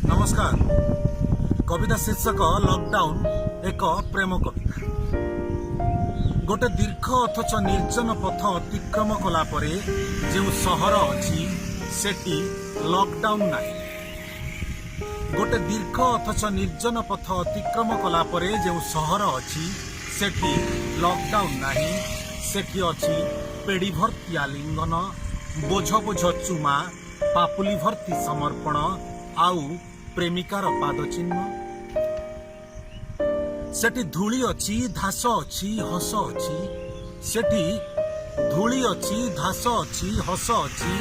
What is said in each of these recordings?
ନମସ୍କାର। କବିତା ଶୀର୍ଷକ ଲକଡାଉନ, ଏକ ପ୍ରେମ କବିତା। ଗୋଟେ ଦୀର୍ଘ ଅଥଚ ନିର୍ଜନ ପଥ ଅତିକ୍ରମ କଲା ପରେ ଯେଉଁ ସହର ଅଛି, ସେଠି ଲକଡାଉନ ନାହିଁ। ଗୋଟେ ଦୀର୍ଘ ଅଥଚ ନିର୍ଜନ ପଥ ଅତିକ୍ରମ କଲା ପରେ ଯେଉଁ ସହର ଅଛି, ସେଠି ଲକଡାଉନ ନାହିଁ। ସେଠି ଅଛି ପେଡ଼ି ଭର୍ତ୍ତି ଆଲିଙ୍ଗନ, ବୋଝ ବୋଝ ଚୁମା, ପାପୁଲି ଭର୍ତ୍ତି ସମର୍ପଣ ଆଉ ପ୍ରେମିକାର ପାଦ ଚିହ୍ନ। ସେଠି ଧୂଳି ଅଛି, ଘାସ ଅଛି, ହସ ଅଛି। ସେଠି ଧୂଳି ଅଛି, ଘାସ ଅଛି, ହସ ଅଛି।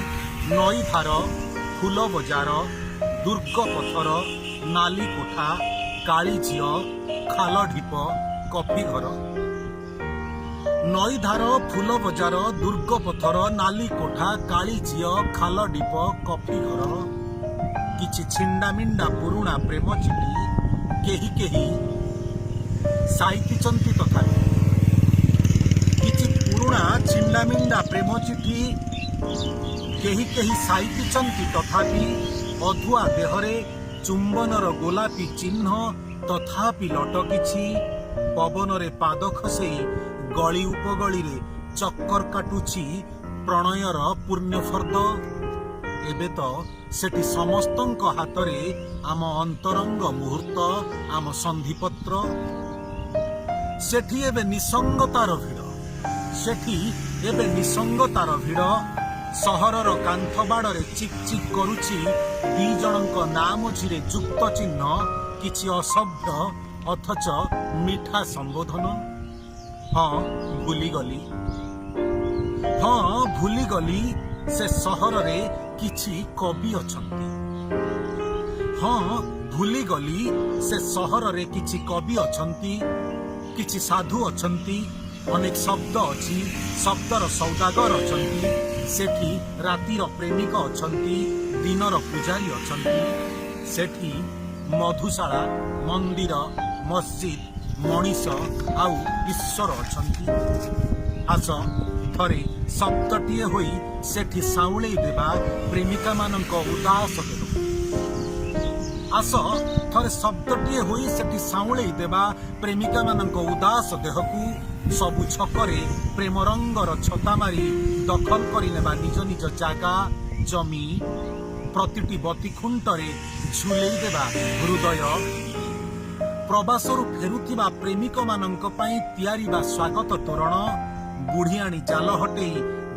ନଈ ଧାର, ଫୁଲ ବଜାର, ଦୁର୍ଗ ପଥର, ନାଲି କୋଠା, କାଳି ଝିଅ, ଖାଲ ଢିପ, କଫି ଘର। ନଈ ଧାର, ଫୁଲ ବଜାର, ଦୁର୍ଗ ପଥର, ନାଲି କୋଠା, କାଳି ଝିଅ, ଖାଲ ଢିପ, କଫି ଘର। କିଛି ଛିଣ୍ଡାମିଣ୍ଡା ପୁରୁଣା ପ୍ରେମ ଚିଠି କେହି କେହି ସାଇତିଛନ୍ତି ତଥାପି। କିଛି ପୁରୁଣା ଛିଣ୍ଡାମିଣ୍ଡା ପ୍ରେମ ଚିଠି କେହି କେହି ସାଇତିଛନ୍ତି ତଥାପି। ଅଧୁଆ ଦେହରେ ଚୁମ୍ବନର ଗୋଲାପୀ ଚିହ୍ନ ତଥାପି ଲଟକିଛି। ପବନରେ ପାଦ ଖସେଇ ଗଳି ଉପଗଳିରେ ଚକ୍କର କାଟୁଛି ପ୍ରଣୟର ପୁଣ୍ୟଫର୍ଦ୍ଦ। ଏବେ ତ ସେଠି ସମସ୍ତଙ୍କ ହାତରେ ଆମ ଅନ୍ତରଙ୍ଗ ମୁହୂର୍ତ୍ତ, ଆମ ସନ୍ଧିପତ୍ର। ସେଠି ଏବେ ନିସଙ୍ଗତାର ଭିଡ଼। ସେଠି ଏବେ ନିସଙ୍ଗତାର ଭିଡ଼। ସହରର କାନ୍ଥ ବାଡ଼ରେ ଚିକ୍ ଚିକ୍ କରୁଛି ଦି ଜଣଙ୍କ ନାଁ ମଝିରେ ଯୁକ୍ତ ଚିହ୍ନ, କିଛି ଅସଭ୍ୟ ଅଥଚ ମିଠା ସମ୍ବୋଧନ। ହଁ, ଭୁଲିଗଲି। ହଁ, ଭୁଲିଗଲି, ସେ ସହରରେ କିଛି କବି ଅଛନ୍ତି। ହଁ, ଭୁଲିଗଲି, ସେ ସହରରେ କିଛି କବି ଅଛନ୍ତି, କିଛି ସାଧୁ ଅଛନ୍ତି, ଅନେକ ଶବ୍ଦ ଅଛି, ଶବ୍ଦର ସୌଦାଗର ଅଛନ୍ତି। ସେଠି ରାତିର ପ୍ରେମିକ ଅଛନ୍ତି, ଦିନର ପୂଜାରୀ ଅଛନ୍ତି। ସେଠି ମଧୁଶାଳା, ମନ୍ଦିର, ମସଜିଦ, ମଣିଷ ଆଉ ଈଶ୍ୱର ଅଛନ୍ତି। ଆସ, ଥରେ ଶବ୍ଦଟିଏ ହୋଇ ସେଠି ସାଉଁଳେଇ ଦେବା ପ୍ରେମିକାମାନଙ୍କ ଉଦାସ ଦେହ। ଆସ, ଥରେ ଶବ୍ଦଟିଏ ହୋଇ ସେଠି ସାଉଁଳେଇ ଦେବା ପ୍ରେମିକାମାନଙ୍କ ଉଦାସ ଦେହକୁ। ସବୁ ଛକରେ ପ୍ରେମ ରଙ୍ଗର ଛତା ମାରି ଦଖଲ କରିନେବା ନିଜ ନିଜ ଜାଗା ଜମି। ପ୍ରତିଟି ବତି ଖୁଣ୍ଟରେ ଝୁଲେଇ ଦେବା ହୃଦୟ। ପ୍ରବାସରୁ ଫେରୁଥିବା ପ୍ରେମିକମାନଙ୍କ ପାଇଁ ତିଆରିବା ସ୍ୱାଗତ ତୋରଣ। ବୁଢିଆଣୀ ଜାଲ ହଟେଇ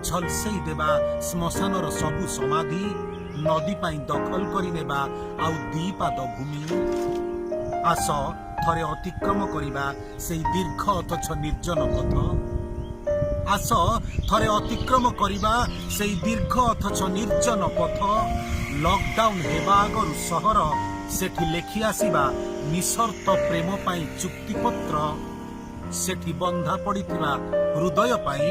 ଝଲସେଇ ଦେବା ଶ୍ମଶାନର ସବୁ ସମାଧି। ନଦୀ ପାଇଁ ଦଖଲ କରିନେବା ଆଉ ଦି ପାଦ ଭୂମି। ଆସ, ଥରେ ଅତିକ୍ରମ କରିବା ସେଇ ଦୀର୍ଘ ଅଥଚ ନିର୍ଜନ ପଥ। ଆସ, ଥରେ ଅତିକ୍ରମ କରିବା ସେଇ ଦୀର୍ଘ ଅଥଚ ନିର୍ଜନ ପଥ। ଲକଡାଉନ ହେବା ଆଗରୁ ସହର, ସେଠି ଲେଖି ଆସିବା ନିଃସର୍ତ୍ତ ପ୍ରେମ ପାଇଁ ଚୁକ୍ତିପତ୍ର। ସେଠି ବନ୍ଧା ପଡ଼ିଥିବା ହୃଦୟ ପାଇଁ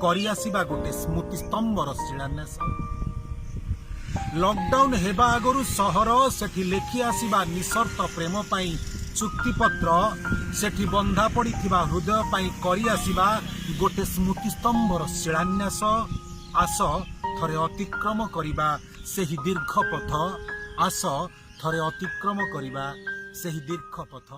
କରିଆସିବା ଗୋଟେ ସ୍ମୃତିସ୍ତମ୍ଭର ଶିଳାନ୍ୟାସ। ଲକଡାଉନ ହେବା ଆଗରୁ ସହର, ସେଠି ଲେଖି ଆସିବା ନିଃସର୍ତ୍ତ ପ୍ରେମ ପାଇଁ ଚୁକ୍ତିପତ୍ର। ସେଠି ବନ୍ଧା ପଡ଼ିଥିବା ହୃଦୟ ପାଇଁ କରିଆସିବା ଗୋଟେ ସ୍ମୃତିସ୍ତମ୍ଭର ଶିଳାନ୍ୟାସ। ଆସ, ଥରେ ଅତିକ୍ରମ କରିବା ସେହି ଦୀର୍ଘ ପଥ। ଆସ, ଥରେ ଅତିକ୍ରମ କରିବା ସେହି ଦୀର୍ଘ ପଥ।